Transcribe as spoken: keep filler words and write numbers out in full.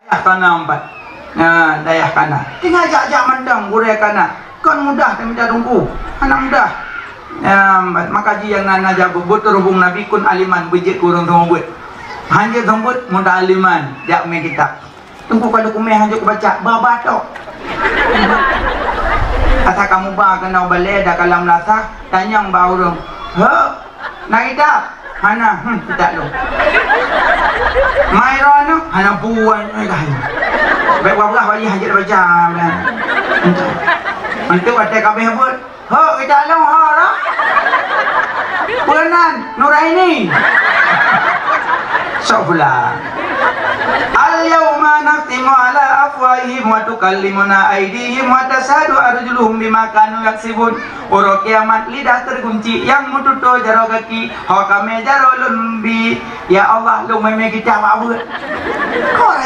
Dayah kana empat. Nah, dayah kana. Tinggai jak-jak mantong gurée kana. Kon mudah tamita teungku. Hana mudah. Nah, maka jih nyang na, na jago beuteuhubong Nabi kon aliman beujeuet keu ureuëng seumeubeuet. Hanjeuet seumeubeuet muta'alliman jak mé kitab. Teungku ka dokumen hanjeuet kubaca, ba-ba tok. Asa kamu ba keunoe balée dak kalam lasah, tanyong ba ureuëng. Heuh, na kitab? Hana, hmm, kitab lôn. Mai droeneuh, hana buan, eh, dah. Baik wabah wajah hanjeuet baca. Untuk watée kabeh buet. Ho, kitab lôn ho lah. Peue nan, Nuraini. Sok pula. Al-yauma nakhtimu ala afwahihim wa tukallimuna aidihim wa tashhadu arjuluhum bima kanu yaksibun. Uroe kiamat lidah teugunci nyang meututoe jaroe gaki, ho kamé jaroe lôn bi. Ya Allah, lôn mémé kitab awak buet. Ho rayeuk